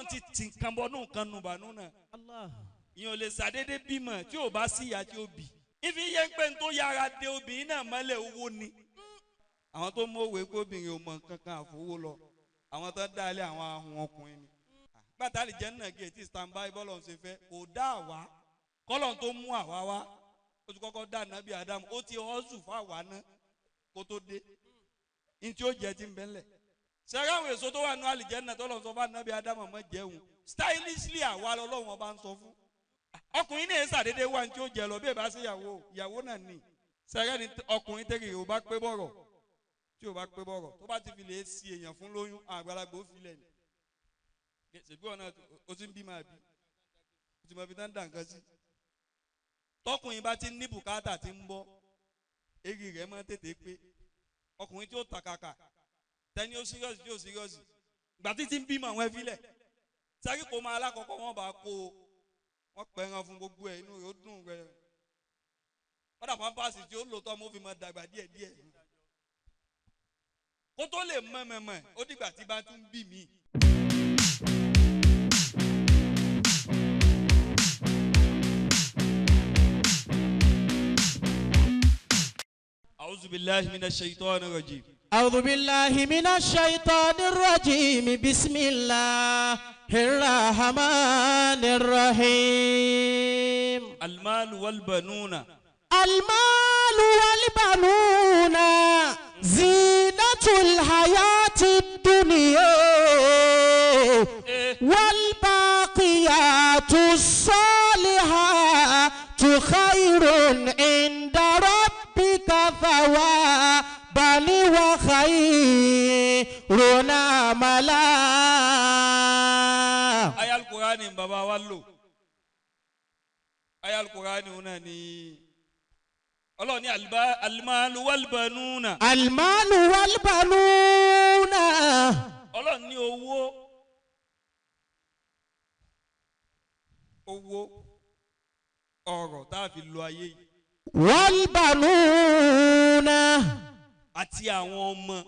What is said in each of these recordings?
Ọlọ́run ti tì nǹkan bọ́ nù nǹkan nù bànú náà. Ìyẹn ò lè ṣàdédé bímọ tí ò bá sí ìyá tí ó bì. Ìfi yẹ pé n tó yára de obìnrin náà mọ́lẹ̀ owó ni. Àwọn tó mọ̀wé pé obìnrin ò mọ kankan àfowó lọ. Àwọn tó dá ilé àwọn ahun ọkùnrin ni. Gbàtà lè jẹ́ nínà gé tí standby bọ́lọ̀ ń ṣe fẹ́ kò dá àwa. Kọ́lọ̀ tó mú àwa wá. Ó ti kọ́kọ́ dá nàbí Ádámù. Ó ti ọ́sù fáwa náà kó tó dé. Ní tí ó jẹ́ ti ń bẹ́lẹ̀. Sẹ́rẹ́ àwọn èso tó wà nínú àlìjẹ́nà tó lọ sọ fún ànábì Ádámù mọ́ jẹun. Stylishly àwa lọ́lọ́run ọba ń sọ fún. Ọkùnrin náà ṣàdédé wá ní tí ó jẹ lọ bí ẹ bá ṣe ìyàwó ìyàwó náà nì. Sẹ́rẹ́ ni ọkùnrin tẹ́kì ò bá pé bọ̀rọ̀ tí ò bá pé bọ̀rọ̀ tó bá ti fi lè si èèyàn fún lóyún àgbàlagbà ó filẹ̀ ni. Ṣèbí ọ̀nà o ti ń bí máa bí o ti mọ ibi tán dà nǹkan sí. Tọkùnrin bá ti ní bùkátà ti ń bọ́ eré rẹ̀ máa tètè pé ọkùnrin tí ó tàkàkà tẹni ó síríọ̀sì tí ó síríọ̀sì gbà títí ń bímọ àwọn ẹfílẹ̀ sáré kò máa alákọ̀ọ́kọ́ wọn bá kó o wọn pẹ̀ràn fún gbogbo ẹ̀ inú rẹ̀ ó dùn rẹ̀ kọ́dà pampasì tí ó lò tọ́ mo fi máa dàgbà díẹ̀díẹ̀ kó tó lè mọ̀mọ̀mọ̀ ó dìgbà tí bá tún bí mi. A'udhu billahi minash shaitani rajim. أعوذ بالله من الشيطان الرجيم بسم الله الرحمن الرحيم المال والبنون المال والبنون زينة الحياة الدنيا والباقيات الصالحات خير عند ربك ثوابا وخير عملا. Aya Al-Qur'ani bàbá wa lò. Aya Al-Qur'ani náà ni Ọlọ́run ní al-malu wal-banuna. Al-malu wal-banuna. Ọlọ́run ní owó owó ọrọ̀ tá a fi lo ayé yìí. Wal-banuna. Àti àwọn ọmọ.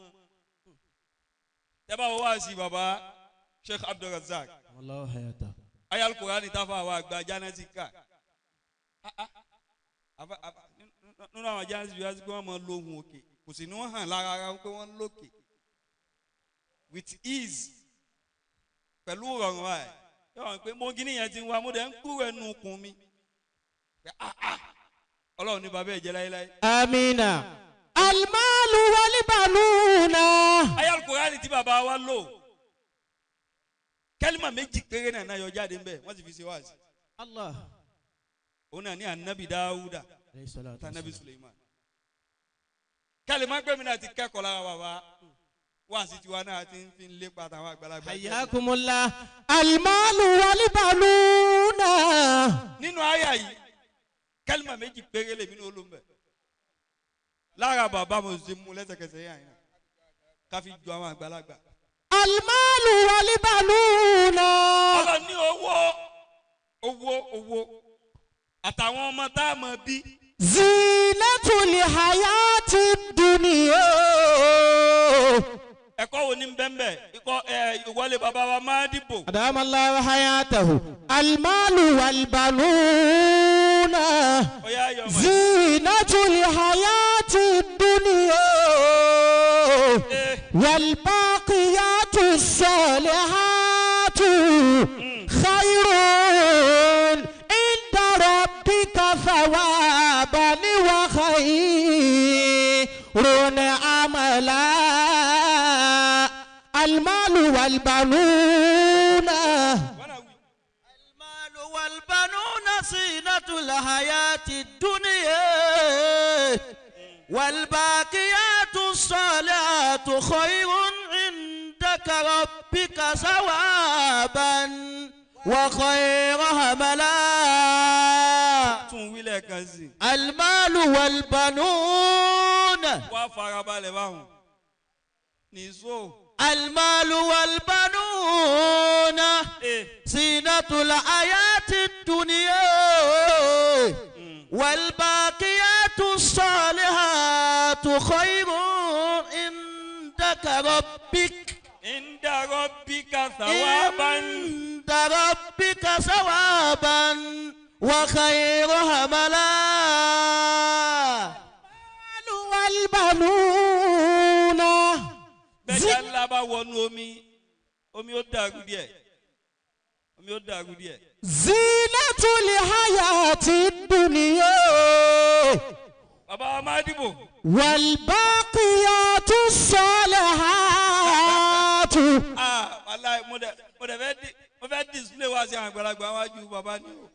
Tẹ́ bá wọ́n wá sí bàbá Sheikh Abdulrazak. Aya Al-Qur'ani táfà wa àgbà Jánásì ká. Nínú àwọn Jánásì bí wọ́n ti pé wọ́n máa lo ohun òkè kò sì ní wọ́n hàn lára ara pé wọ́n lókè with ease pẹ̀lú ìrọ̀rùn wa ẹ̀ yóò wọ́n pé mo gíní yẹn ti ń wá mo dẹ̀ ń kúrò ẹnu okùn mi. Ọlọ́run ní bàbá ẹ̀ jẹ́ láéláé. Amina. Al-malu wal-banuna. Aya Al-Qur'ani tí bàbá wa lò kẹ́límà méjì péré náà yọ jáde ńbẹ wọ́n sì fi ṣe wáàsí. Allah. Òun náà ní anabi Dáúdà tànàbí Suleiman. Kẹ́límà gbẹ̀mí náà ti kẹ́kọ̀ọ́ lára bàbá wáàsí tiwa náà ti ń fi lépa àtàwọn àgbàlagbà. Hayyakumullah. Al-malu wal-banuna. Nínú àyà yìí kẹ́límà méjì péré lèmi ní olóńbẹ̀. Lára bàbá mo sì mú lẹ́sẹ̀kẹsẹ̀ yà yín ká fi ju àwọn àgbàlagbà. Al-malu wal-banuna. Ọlọ́run ní owó owó owó àtàwọn ọmọ tá a mọ̀ bí. Zinatul hayati dunya. Ẹ̀kọ́ wo ni bẹ́ńbẹ́ ikọ̀ ẹ̀ ìwọlé bàbá wa máa dìbò. Adamallahu hayatahu. Al-malu wal-banuna. Zinatul hayati dunya. Wal-baqiyatu salihatu khayrun inda rabbika thawaban wa khayrun amala. Al-malu wal-banuna. Al-malu wal-banuna zinatul hayati dunya. والباقيات الصالحات خير عندك ربك ثوابا وخير هملا. المال والبنون. المال والبنون زينة الحياة الدنيا والباقيات الصالحات خير عندك ربك. عند rabbika thawaban. Inda rabbika thawaban wa khayru hamala. Wal banuna. Bẹ́ẹ̀ni ńlá bá wọnú omi, omi ó dàrú díẹ̀. Omi ó dàrú díẹ̀. Zinatul hayati dunya. Bàbá wa máa dìbò. Wal baqiyatu salihatu. Ah, wàláhì mo dẹ̀ mo fẹ́ display wá sí àwọn àgbàlagbà wájú bàbá ni o.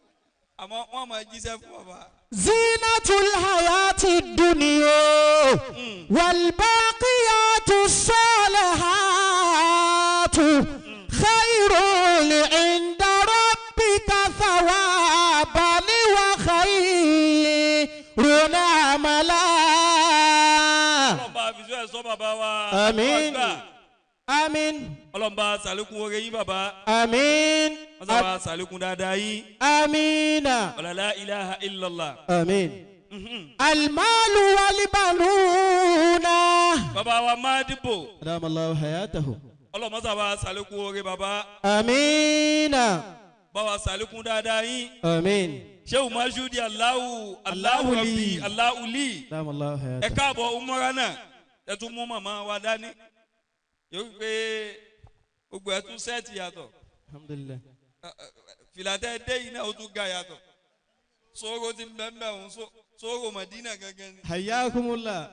Àmọ́ wọ́n máa jíṣẹ́ fún bàbá. Zinatul hayati dunya. Wal baqiyatu salihatu. Khayrun inda rabbika thawaban wa khayrun amala. Ọlọ́mọba àfisọ́ ẹ̀ sọ bàbá wa. Àmín. Àmín. Ọlọ́mọba sàlékún oore yín bàbá. Àmín. Wọ́n sábà sàlékún dáadáa yín. Àmín. La ilaha illallah. Àmín. Almalu wal banuna. Bàbá wa máa dìbò. Adamallahu hayatahu. Ọlọ́mọ sábà sàlékún oore bàbá. Àmín. Báwa sàlékún dáadáa yín. Àmín. Ṣéwù Máṣúdì Allahu Allahu Rabbi Allahu li. Adamallahu hayatahu. Ẹ káàbọ̀ umara náà. Ẹ tún mú màmá wa dání. Yóò gbé gbogbo ẹ tún sẹ́ẹ̀tì yàtọ̀. Alhamdulillah. Fìlàtẹ́ dé yìí náà ó tún ga yàtọ̀. Sóró ti ń bẹ́ẹ̀ bẹ́ẹ̀ òun sóró Màdínà gangan ni. Hayyakumullah.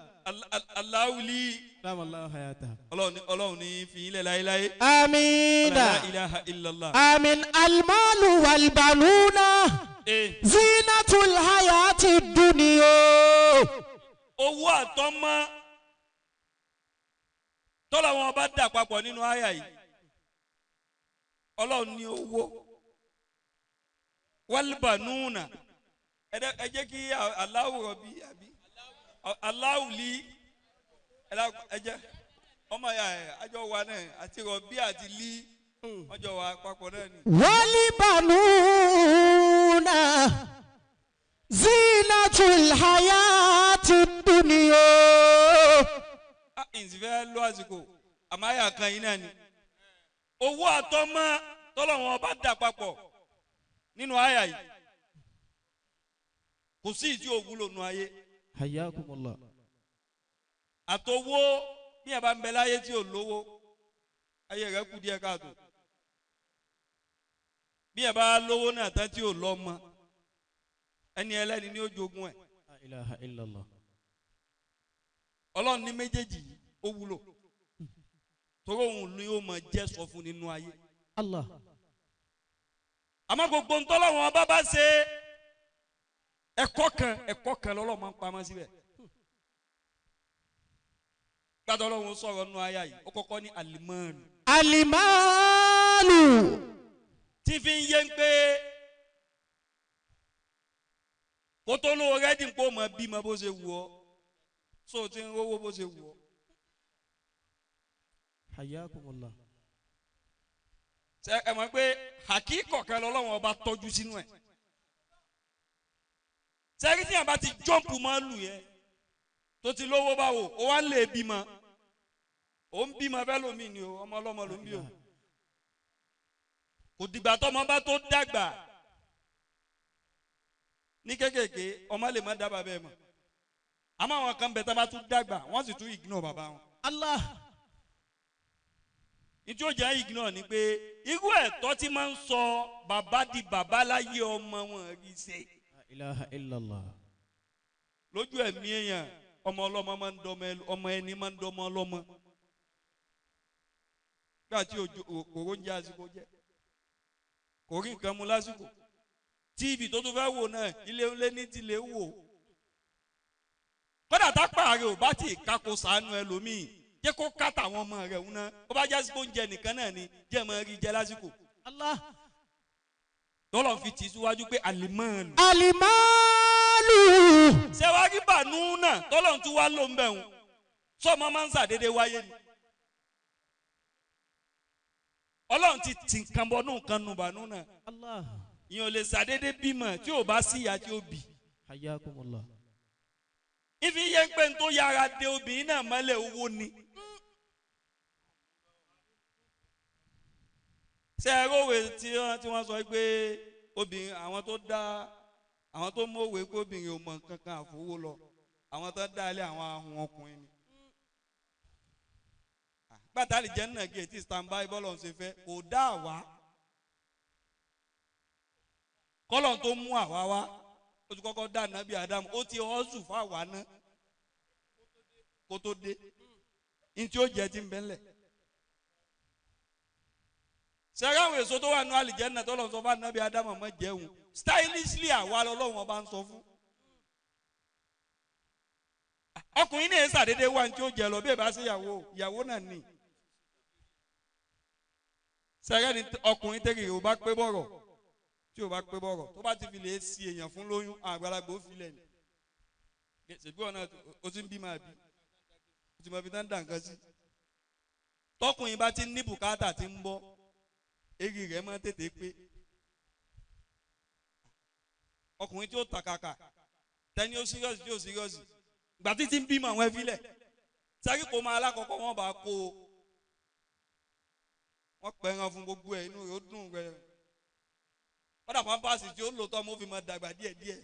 Allahu li. Adamallahu hayatahu. Ọlọ́run ní fi yín lẹ̀ láéláé. Àmín. La ilaha illallah. Àmín. Almalu wal banuna. Zinatul hayati dunya. Owó àtọ́mọ́ tọ́lá wọn bá dà papọ̀ nínú àyà yìí. Ọlọ́run ní owó. Wal banuna. Ẹ jẹ́ kí Allahu Rabbi àbí Allahu li. Ẹ jẹ́ ọmọ ya ẹ àjọ wa náà àti Rabbi àti li ọjọ́ wa papọ̀ náà ni. Wal banuna zinatul hayati dunya. Ǹsì fẹ́ lọ àsìkò àmọ́ àyà kan yìí náà ni. Owó àtọ́mọ́ tọ́lọ̀ wọn bá dà papọ̀ nínú àyà yìí. Kò sí ìdí òwúlò nù ayé. Hayyakumullah. Àtowó bí ẹ bá ń bẹ láyé tí ò lówó ayé rẹ kù díẹ̀ káàtó. Bí ẹ bá lówó náà tán tí ò lọ́mọ ẹni ẹlẹ́ni ni ó jogún ẹ̀. La ilaha illallah. Ọlọ́run ní méjèèjì yìí ó wúlò torí òun ni ó máa jẹ́ sọ fún nínú ayé. Allah. Àmọ́ gbogbo ntọ́lọ́wọ́n bá bá ṣe ẹ̀kọ́ kan lọ́lọ́ máa ń pamọ́ síbẹ̀. Gbàdọ̀ Ọlọ́run sọ̀rọ̀ nínú ayé yìí ó kọ́kọ́ ní alimọ́ọ̀lù. Alimọ́ọ̀lù. Tí fi ń yé ń pé kó tó lówó rẹ́dí kó mọ bímọ bó ṣe wù ọ́ so ti ń rówó bó ṣe wù ọ́. Hayyakumullah. Ṣé ẹ mọ̀ pé àkíkọ̀ kan lọ́lọ́run ọba tọ́jú sínú ẹ̀. Sẹ́rí tí yàn bá ti jọ́ǹpù máa lù yẹn tó ti lówó báwo ó wá ń lè bímọ ó ń bímọ fẹ́ lómi ni o ọmọ ọlọ́mọ ló ń bí o. Kò dìgbà tọmọ bá tó dàgbà ní kékèké ọmọ lè má dá bàbá ẹ mọ̀. Àmọ́ àwọn kan bẹ tá bá tún dàgbà wọ́n sì tún ignore bàbá wọn. Allah. Ìtí ó jẹ́ ignore ni pé irú ẹ̀tọ́ tí máa ń sọ bàbá di bàbá láyé ọmọ wọn rí ṣe. La ilaha illallah. Lójú ẹ̀mí èèyàn ọmọ ọlọ́mọ máa ń dọmọ ọmọ ẹni máa ń dọmọ ọlọ́mọ. Nígbà tí òkòrò ń jẹ àsìkò jẹ kò rí nǹkan mu lásìkò tíìbì tó tún fẹ́ wò náà ilé ńlé ní tilé wò. Kódà tápà rẹ̀ ò bá ti kákó sànú ẹlòmíì jẹ́ kó kàtà àwọn ọmọ rẹ̀ ń ná ó bá jásí pé oúnjẹ nìkan náà ni jẹ́ mọ́ rí jẹ lásìkò. Allah. Tọ́lọ̀ fi tì síwájú pé alimọ́ọ̀lù. Alimọ́ọ̀lù. Ṣé wàá rí bànú náà tọ́lọ̀ tún wá ló ń bẹ̀ wọ́n sọ́mọ máa ń ṣàdédé wáyé ni. Ọlọ́run ti tì nǹkan bọ́ nù nǹkan nù bànú náà. Allah. Ìyẹn ò lè ṣàdédé bímọ tí ò bá sí ìyá tí ó bì. Hayyakumullah. Ifi yẹ ń pé n tó yára de obìnrin náà mọ́lẹ̀ owó ni. Ṣé ẹ rówe tí wọ́n sọ pé obìnrin àwọn tó dá àwọn tó mọ̀wé pé obìnrin ò mọ kankan àfowó lọ àwọn tó dá ilé àwọn ahun ọkùnrin ni. Gbàtà lè jẹ́ nínú gẹ̀ẹ́tì stand by bọ́lọ̀ ń ṣe fẹ́ kò dá àwa. Kọ́lọ̀ tó mú àwa wá ó ti kọ́kọ́ dá nàbí Ádámù ó ti ọ́sù fáwa ná kó tó dé ní tí ó jẹ́ ti ń bẹ́ńlẹ̀. Sẹ́rẹ́ àwọn èso tó wà nù àlìjẹ́nà tó lọ sọ fún ànábì Ádámù ọmọ jẹun stylishly àwa lọ́lọ́run ọba ń sọ fún. Ọkùnrin náà ṣàdédé wá ní tí ó jẹ lọ bí ẹ bá ṣe ìyàwó ìyàwó náà nì. Sẹ́rẹ́ ni ọkùnrin tẹ́lẹ̀ yóò bá pé bọ̀rọ̀ tí o bá pé bọ̀rọ̀ tó bá ti fi lè si èèyàn fún lóyún àgbàlagbà ó filẹ̀ ni. Ṣèbí ọ̀nà o ti ń bí máa bí o ti mọ ibi tán ń dà nǹkan sí. Tọkùnrin bá ti ní bùkátà ti ń bọ́ eri rẹ̀ máa tètè pé. Ọkùnrin tí ó tàkàkà tẹni ó síríọ̀sì tí ó síríọ̀sì gbà tí ti ń bímọ àwọn ẹfílẹ̀ sẹ́rí kò máa alákọ̀ọ́kọ́ wọn bá kó o wọ́n pẹ̀ràn fún gbogbo ẹ̀ inú rẹ̀ ó dùn rẹ̀ kọ́dà pampasì tí ó lò tọ́ mo fi máa dàgbà díẹ̀díẹ̀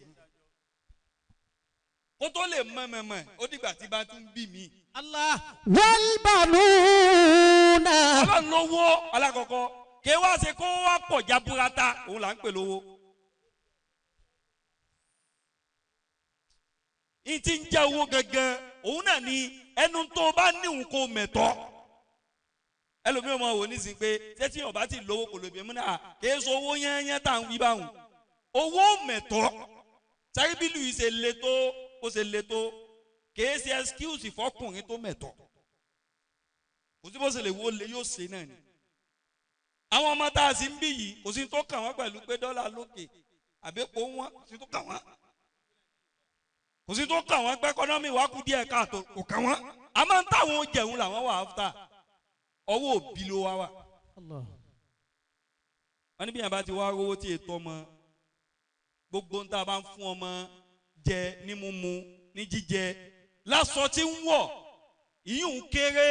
kó tó lè mọ̀mọ̀mọ̀ ó dìgbà tí bá tún bí mi. Allah والبنون Ọlọ́run lówó alákọ̀ọ́kọ́ kí wá ṣe kó wá pọ̀ jaburata òun là ń pè lówó. Ìtí ń jẹ́ owó gangan òun náà ni ẹnu tó bá níhùn kó mẹ̀tọ́. Ẹlòmíràn máa wò nísìnyí pé ṣé tí yóò bá ti lówó kò lè bí mú náà kì í sọ owó yányán tá à ń wí báwọn. Owó mẹ̀tọ́ sáré bí lùyìí ṣe le tó ó ṣe le tó kì í ṣe excuse fọkùnrin tó mẹ̀tọ́. Kò sí bó ṣe lè wo lè yóò ṣe náà ni. Àwọn ọmọ tá a sì ń bí yìí kò sí tó kàn wọ́n pẹ̀lú pé dọ́là lókè àbẹ́pọ̀ wọn kò sí tó kàn wọ́n. Kò sí tó kàn wọ́n pé ẹkọ́nọ́mì wá kú díẹ̀ káàtó kò kàn wọ́n. A máa ń táwọn jẹun làwọn wà áfítà ọwọ́ òbí ló wá wà. Allah. Wọ́n ní bí yàrá bá ti wá rówó tí ètò ọmọ gbogbo ń tá a bá ń fún ọmọ jẹ ní mímu ní jíjẹ lásọ tí ń wọ̀ ìyún kéré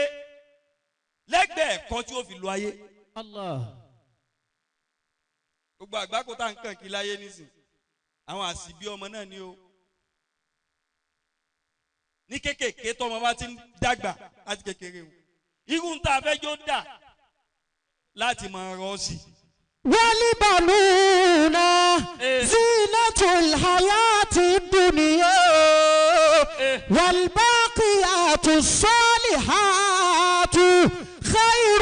lẹ́gbẹ̀ẹ́ ẹ̀kọ́ tí ó fi lo ayé. Allah. Gbogbo àgbákò tá à ń kàn kí láyé nísìn àwọn àṣìbí ọmọ náà ni o. Ní kékèké tọmọ bá ti ń dàgbà láti kékeré o irú ń tá a fẹ́ jó dà láti máa rọ́ sí i. والبنون زينة الحياة الدنيا والباقيات الصالحات خير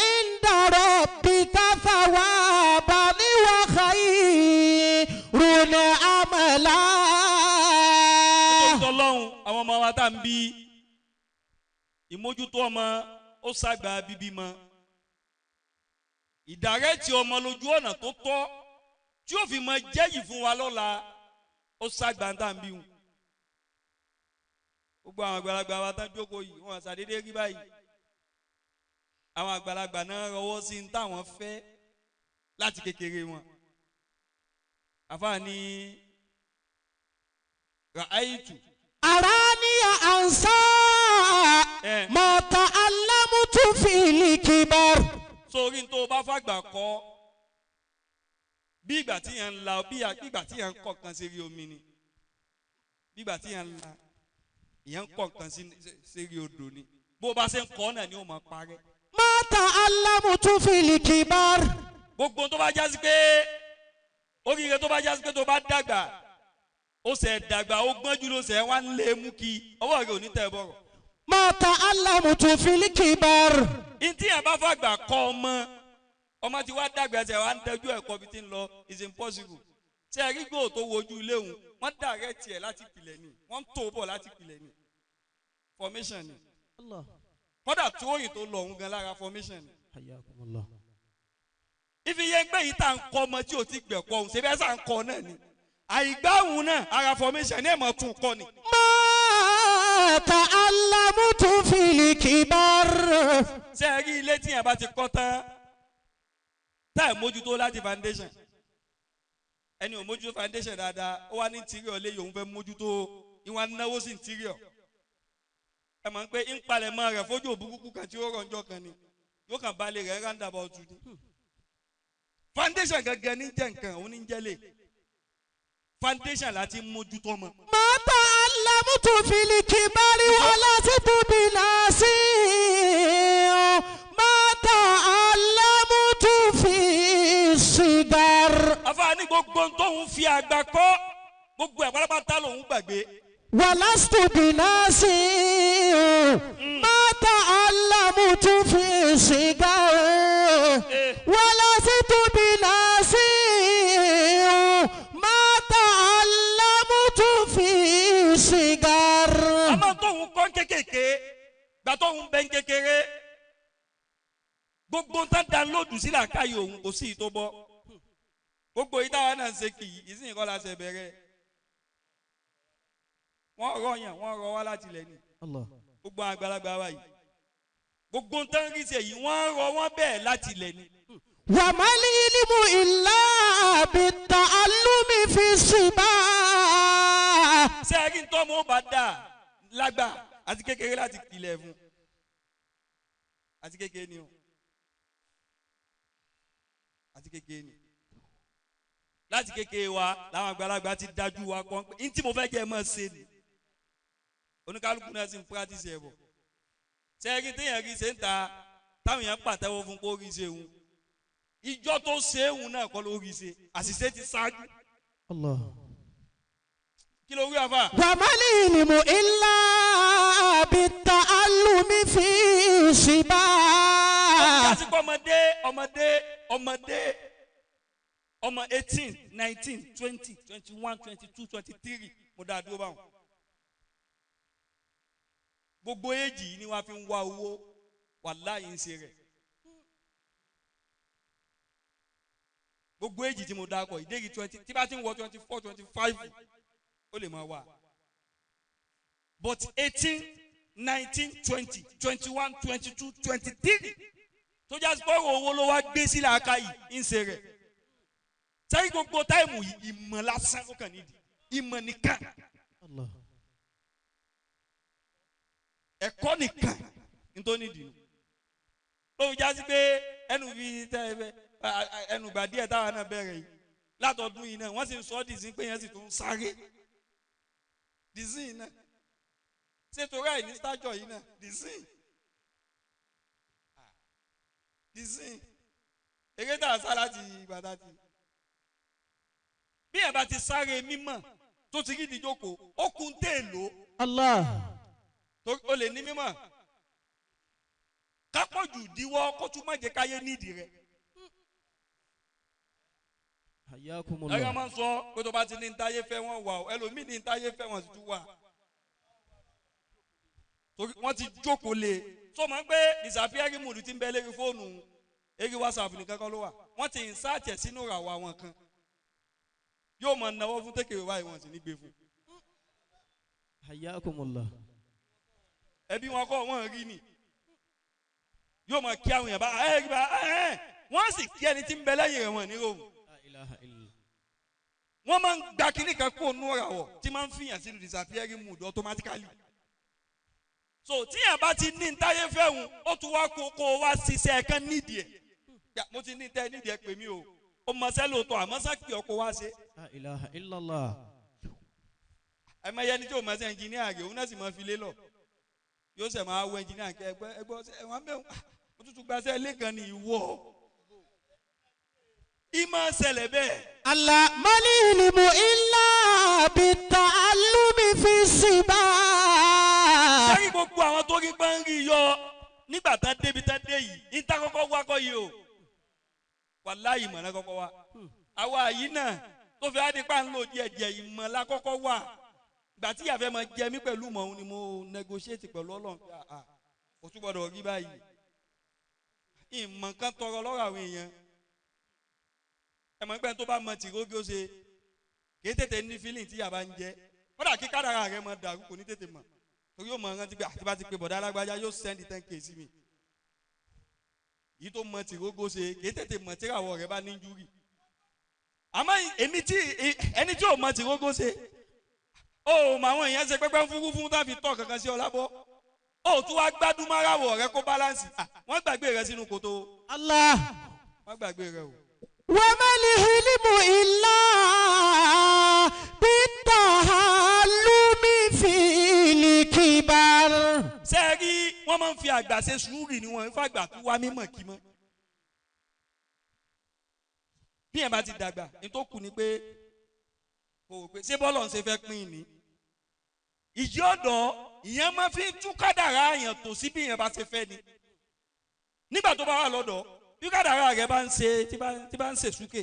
عند ربك ثوابا وخير عملا. Nítorí Ọlọ́run àwọn ọmọ wa tá à ń bí ìmójútó ọmọ ó ṣàgbà bíbí mọ ìdàrẹ́tì ọmọ lójú ọ̀nà tó tọ́ tí ó fi mọ jẹ́yìí fún wa lọ́la ó ṣàgbà tá à ń bí wọn. Gbogbo àwọn àgbàlagbà wa tán jókòó yìí wọn ṣàdédé rí báyìí àwọn àgbàlagbà náà rọwọ́ sí ní táwọn fẹ́ láti kékeré wọn. Àfààní ràáìtù. أراني أنسى ما تعلمت في الكبر. Sórí tó o bá fàgbà kọ́ bí ìgbà tí yẹn ń la bí ìgbà tí yẹn ń kọ̀ kan sí rí omi ni bí ìgbà tí yẹn ń la ìyẹn ń kọ̀ kan sí rí odò ni bó o bá ṣe ń kọ́ náà ni ó máa parẹ́. ما تعلمت في الكبر. Gbogbo tó bá jásí pé oríire tó bá jásí pé tó bá dàgbà ó ṣe dàgbà ó gbọ́njú ló ṣe wá ń lé mú kí ọwọ́ rẹ̀ ò ní tẹ̀ bọ̀rọ̀. ما تعلمت في الكبر. Ntí yẹn bá fàgbà kọ́ ọmọ ọmọ tí wàá dàgbà ẹsẹ̀ wàá ń tẹ́jú ẹ̀kọ́ bí ti ń lọ is impossible. Ṣé ẹ rí gbòò tó wojú ilé òun wọ́n dàrẹ́ tiẹ̀ láti pilẹ̀ ni wọ́n ń tó bọ̀ láti pilẹ̀ ni formation ni. Allah. Kọ́dà tó òyìn tó lọ òun gan lára formation ni. Hayyakumullah. Ifi yẹn gbé yìí tá à ń kọ́ ọmọ tí o ti gbẹ̀kọ́ òun ṣe bẹ́ẹ̀ sà ń kọ́ náà ni. Àìgbáhùn náà ara formation ní ẹ̀mọ́ tún kọ́ ni. ما تعلمت في الكبر. Ṣé ẹ rí ilé tí yẹn bá ti kọ́ tán tá ẹ̀ mójútó láti foundation ẹni ò mójútó foundation dáadáa ó wá ní interior lé yòówù fẹ́ mójútó ìwọ̀n náwó sí interior ẹ mọ̀ pé ń palẹ̀ mọ́ rẹ̀ fojú òbúkú kan tí ó rọ̀ ńjọ́ kan ni yóò kàn balẹ̀ rẹ̀ roundabout ni. Foundation gangan ní jẹ́ nǹkan òun ní jẹ́ lè. Foundation láti mójútó mọ́. ما تعلمت في الكبر ولست بناسي ما تعلمت في الصغر. Àfààní gbogbo tóun fi àgbà kọ́ gbogbo ẹ̀ pátápátá lòun gbàgbé. ولست بناسي ما تعلمت في الصغر ولست بناسي ما تعلمت في الصغر. Àmọ́ tóun kọ́ kékèké gbà tóun bẹ́ ń kékeré gbogbo tán dánlóòdù sí làákàyè òun kò sí ìtó bọ́. Gbogbo yìí táwa náà ń ṣe kì í ìsìn kọ́ la ṣe bẹ̀rẹ̀. Wọ́n rọ yàn wọ́n rọ wá láti ilẹ̀ ni. Allah. Gbogbo àgbàlagbà wa yìí gbogbo tán rí ṣe yìí wọ́n rọ wọ́n bẹ́ẹ̀ láti ilẹ̀ ni. وما العلم إلا بالتعلم في الصبا. Ṣé ẹ rí ní tọ́mọ ó bá dà lágbà àti kékeré láti kìlẹ̀ fún àti kékeré ni o àti kékeré ni láti kékeré wa làwọn àgbàlagbà ti dájú wa kọ́ pé ntí mo fẹ́ jẹ́ ẹ máa ṣe ni oníkálukú náà sì ń pírátìsì ẹ̀ bọ̀. Ṣé ẹ rí téèyàn rí ṣe ń ta táwọn èèyàn pàtẹ́wọ́ fún kó rí ṣe òun ìjọ tó ṣe é òun náà kọ́ ló rí ṣe àṣìṣe ti ṣáájú. Allah. Kí ló wí àfà? وما العلم إلا بالتعلم في الصبا. Àsìkò ọmọdé ọmọdé ọmọdé ọmọ 18, 19, 20, 21, 22, 23 mo dá a dúró báwọn. Gbogbo èjì yìí ni wọ́n fi ń wá owó wàláhì ń ṣe rẹ̀. Gbogbo èjì tí mo dá kọ ìdérí 20 tí bá ti ń wọ 24, 25 ó lè máa wà. But 18, 19, 20, 21, 22, 23 tó já sí pọ́rọ̀ owó ló wá gbé sílẹ̀ aka yìí ń ṣe rẹ̀. Sẹ́yìn gbogbo táìmù yìí ìmọ̀ lásán ló kàn nídìí ìmọ̀ nìkan Allah. ẹ̀kọ́ nìkan nítorí nídìí nù. Ló fi já sí pé ẹnu fi tẹ́ ẹ fẹ́ ẹnu gbà díẹ̀ táwa náà bẹ̀rẹ̀ yìí látọdún yìí náà wọ́n sì ń sọ dìsín pé yẹn sì tún ń sáré dìsín náà ṣé torí àìní sítájọ yìí náà dìsín dìsín eré tá a sá láti ìgbà tá a ti bí ẹ bá ti sáré mímọ̀ tó ti rí ìdíjókòó ó kún téèló Allah. torí o lè ní mímọ̀ kápọ̀jù díwọ́ kó tún má jẹ́ káyé nídìí rẹ̀. Hayyakumullah. Ẹ̀rọ máa ń sọ pé tó bá ti ní ntáyé fẹ́ wọ́n wà ó ẹlòmíì ní ntáyé fẹ́ wọ́n sì tún wà. Torí wọ́n ti jókòó lé sọ ma pé disappearing mode ti ń bẹ lérí fóònù eré WhatsApp nìkan kan ló wà wọ́n ti insert ẹ̀ sínú ìràwọ̀ àwọn kan yóò máa náwó fún tékèrè báyìí wọ́n sì ní gbé fún. Hayyakumullah. Ẹbí wọn kọ́ wọn rí ni yóò máa kí àwọn èèyàn bá ẹ ẹ ẹ wọ́n sì kí ẹni tí ń bẹ lẹ́yìn rẹ̀ wọ́n ní ròhùn. La ilaha illallah. Wọ́n máa ń gba kinní kan kó nú ọ̀rọ̀ tí máa ń fìyàn sínú disappearing mode automatically. So tíyàn bá ti ní ntáyé fẹ́hùn ó tún wá kó kó wá ṣiṣẹ́ kan nídìí ẹ̀. Mo ti ní tẹ́ nídìí ẹ̀ pè mí o. Ó mọ sẹ́ lóòótọ́ àmọ́ sá pè ọ́ kó wá ṣe. La ilaha illallah. Ẹ máa yẹ ẹni tí ò mọ sí ẹnjìníà rẹ̀ òun náà sì máa fi lé lọ. Yóò sẹ̀ máa wọ ẹnjìníà kẹ ẹgbẹ́ ẹgbẹ́ ẹ̀wọ̀n mẹ́wọ̀n mo tuntun gbaṣẹ́ ilé kan ní ìwọ. Ìmọ̀ ṣẹlẹ̀ bẹ́ẹ̀. Allah mal ilmu illa bitta'allumi fi siba. Sẹ́yìn gbogbo àwọn tó rí gbọ́ngì yọ nígbà tá débi tá dé yìí níta kọ́kọ́ wá kọ́ yìí o. Wàláhì ìmọ̀ náà kọ́kọ́ wá. Àwa yìí náà tó fi ádìpá ń lò díẹ̀ díẹ̀ ìmọ̀ la kọ́kọ́ wà. Ìgbà tí ìyàfẹ́ máa jẹ mí pẹ̀lú mọ̀ òun ni mo negotiate pẹ̀lú Ọlọ́run pé àà kò tún gbọ́dọ̀ rí báyìí. Ìmọ̀ kan tọrọ lọ́rọ̀ àwọn èèyàn. Ẹ mọ̀ pé tó bá mọ tìrógí ó ṣe kì í tètè ní feeling tí yàrá ń jẹ. Kódà kí kádàrá rẹ máa dàrú kò ní tètè mọ̀. Torí yóò mọ rántí pé àti bá ti pe bọ̀dá alágbájá yóò send 10K sí mi. Yìí tó mọ tìrógó ṣe kì í tètè mọ̀ tíráwọ̀ rẹ bá ní injury. Àmọ́ èmi tí ẹni tí ò mọ tìrógó ṣe ó mọ àwọn èèyàn ṣe pẹ́pẹ́ fúrú fún tàbí tọ̀ kankan sí ọ lábọ́. Ó tún wá gbádùn máráwọ̀ rẹ kó balance. Wọ́n gbàgbé rẹ sínú kòtò. Allah. Wọ́n gbàgbé rẹ o. وما الحلم إلا بالتعلم في الكبر. Ṣé ẹ rí, wọ́n máa ń fi àgbà ṣe sùúrù ni, wọ́n ń fàgbà tó wá mímọ̀ kí mọ́. Bí yẹn bá ti dàgbà, ní tó kù ni pé kò wò pé ṣé bọ́ọ̀lù ń ṣe fẹ́ pín in ní. Ìjì ọ̀dọ́ ìyẹn máa fi ń tún kádàrá yẹn tò sí bí yẹn bá ṣe fẹ́ ni. Nígbà tó bá wà lọ́dọ̀, bí kádàrá rẹ bá ń ṣe tí bá ń ṣe súkè,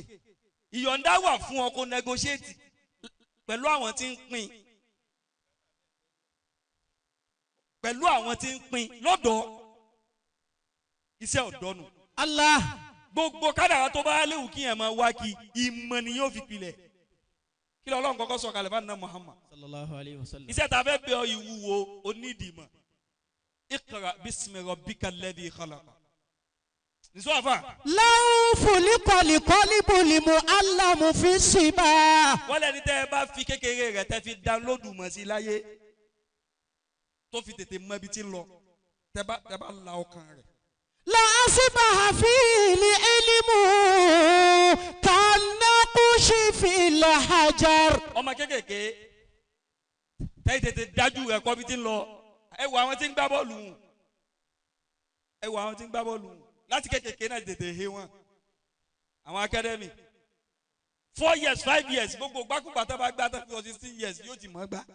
ìyọ̀ǹda wà fún ọ kó negotiate pẹ̀lú àwọn tí ń pín, pẹ̀lú àwọn tí ń pín lọ́dọ̀. Iṣẹ́ ọ̀dọ́ nù. Allah. Gbogbo kádàrá tó bá léwu kí yẹn máa wá kí ìmọ̀ ni yóò fi pilẹ̀. Kí ló Ọlọ́run kọ́kọ́ sọ kalẹ̀ fún àná Muhammad? Sallallahu alayhi wa sallam. Iṣẹ́ ta fẹ́ bẹ ọ ìwúwo onídìímọ̀. Iqra bismi rabbika alladhi khalaqa. Nìṣó àfà. لو خلق القلب المعلم في الصبا. Wọ́n lẹ́ni tẹ́ ẹ bá fi kékeré rẹ̀ tẹ́ fi dánlódù mọ̀ sí láyé, tó fi tètè mọ ibi tí ń lọ, tẹ́ bá la ọkàn rẹ̀. لأصبح فيه العلم كالنقش في الحجر. Ọmọ kékèké tẹ́ tètè dájú rẹ̀ kọ́ ibi tí ń lọ. Ẹ wo àwọn tí ń gbá bọ́ọ̀lù hùn, ẹ wo àwọn tí ń gbá bọ́ọ̀lù hùn, láti kékèké náà tètè he wọn. Àwọn academy, 4 years, 5 years, gbogbo gbákùgbà tó bá gbá tó fi wọ 16 years, yóò ti mọ̀ gbá.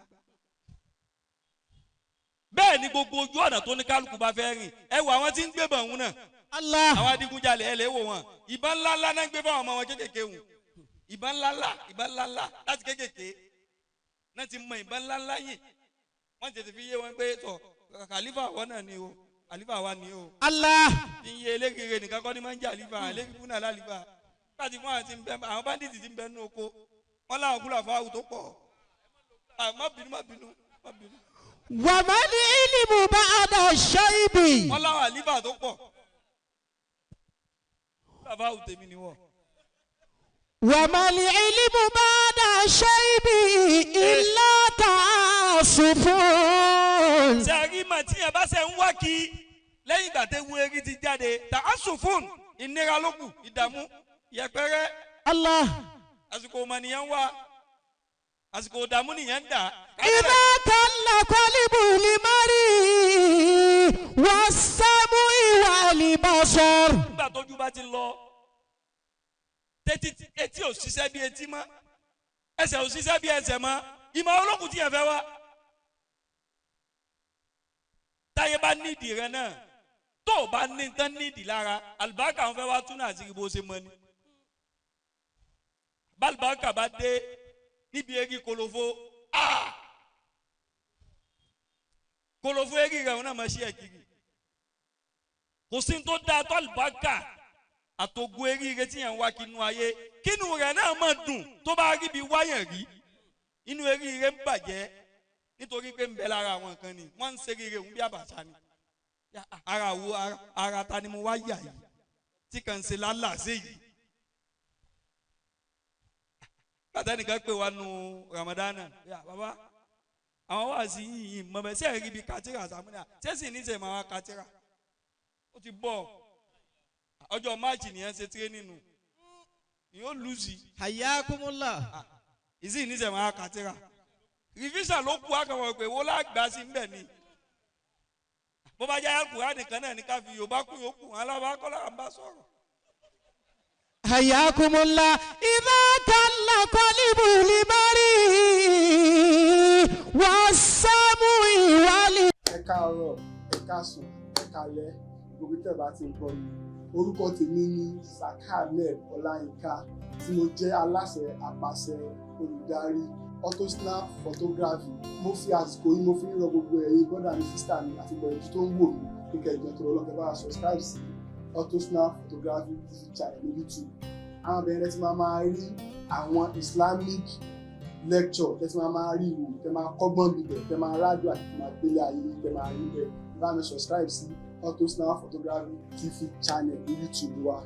Bẹ́ẹ̀ ni gbogbo ojú ọ̀nà tó ní kálukú bá fẹ́ rìn. Ẹ wo àwọn tí ń gbébọn òun náà. Allah. Àwọn adigunjalè, ẹ lè wò wọn, ìbọn ńláńlá náà ń gbé fáwọn ọmọ wọn kékèké hùn. Ìbọn ńláńlá, ìbọn ńláńlá, láti kékèké náà ti mọ ìbọn ńláńlá yìí. Wọ́n tètè fi yé wọn pé tọ kàlífà wọn náà ni o, àlífà wa ni o. Allah. Ti ń yé elékeré nìkan kọ́ ni máa ń jẹ́ àlífà, àlékún náà lálífà láti fún àwọn tí ń bẹ, àwọn bandits tí ń bẹ nínú oko wọn láwọn kúlọ̀ fáwọn tó pọ̀. Ah, má bínú, má bínú, má bínú. وما العلم بعد الشيب. Wọn láwọn àlífà tó pọ̀, kúlọ̀ fáwọn tèmi ni wọ́n. وما العلم بعد الشيب إلا تعسف. Sẹ́rí mà tí yẹn bá ṣe ń wá kí lẹ́yìn ìgbà tẹ́ wu eri ti jáde, tà á sùn fún ìnira ló kù, ìdààmú, yẹpẹrẹ. Allah. Àsìkò ọmọ nìyẹn ń wá, àsìkò ìdààmú nìyẹn ń dà. إذا كل قلب المرء والسمع والبصر. Nígbà tójú bá ti lọ, tẹ́tí etí ò ṣiṣẹ́ bí etí mọ́, ẹsẹ̀ ò ṣiṣẹ́ bí ẹsẹ̀ mọ́, ìmọ̀ olókùn tí yẹn fẹ́ wá. Táyé bá nídìí rẹ náà, tó o bá ní tán nídìí lára, àlùbáríkà wọn fẹ́ wá tún náà sí bó ṣe mọ ni. Bálùbáríkà bá dé níbi eri kolofo, ah! Kolofo eri rẹ wọn náà máa ṣe ẹ kiri. Kò sí ní tó dáa tó àlùbáríkà àtògùn eríire tí yẹn ń wá kínú ayé, kínú rẹ̀ náà máa dùn tó bá rí bí wáyàn rí. Inú eríire ń bàjẹ́ nítorí pé ń bẹ lára àwọn kan ni wọ́n ń ṣe eríire òun bí àbàṣà ni. Ya, ara wo ara ta ni mo wá yà yìí tí kàn ń ṣe lálàsẹ yìí? Bàtà nìkan pè wá nu Ramadana, ya bàbá, àwọn wá sí yìnyín mọ bẹ ṣe rí bí katira sàmúnà ṣé sì ní sè máa wá katira. Ó ti bọ̀ ọjọ́ Máàcì nìyẹn ṣe tírénì nù ni ó lùsì. Hayyakumullah. Ìsìn ní sè máa katira, revision ló kú. Akọ̀wé pé wọ́n lágbá sí ń bẹ̀ ni. Bó bá jẹ́ Kùránì kan náà ní ká fi Yorùbá kú yòókù alábàákọ́lá à ń bá sọ̀rọ̀. حياكم الله. إذا كل قلب المرء والسمع وال Ẹ káàárọ̀, ẹ káàsán, ẹ káalẹ́, gbogbo tẹ́ bá ti ń gbọ́ mi. Orúkọ tèmi ni Saka Ahmed Ọláyínká, tí mo jẹ́ aláṣẹ àpàṣẹ olùdarí Autosnap Photography. Mo fi àsìkò yìí, mo fi ń rọ gbogbo ẹ̀yin brother mi, sister mi àti gbọ̀nyẹ́jú tó ń wò mí pé kẹjọ tó lọ́kẹ́ bá wa subscribe sí Autosnap Photography TV channel ní YouTube. Àwọn abẹ́rẹ́ tí máa máa rí àwọn Islamic lecture, tẹ́ tí máa máa rí ìwò, tẹ́ máa kọ́gbọ́n bibẹ̀, tẹ́ máa rájò àti tẹ́ máa gbélé ayé, tẹ́ máa rí bẹ́ẹ̀. Bá mi subscribe sí Autosnap Photography TV channel ní YouTube wa.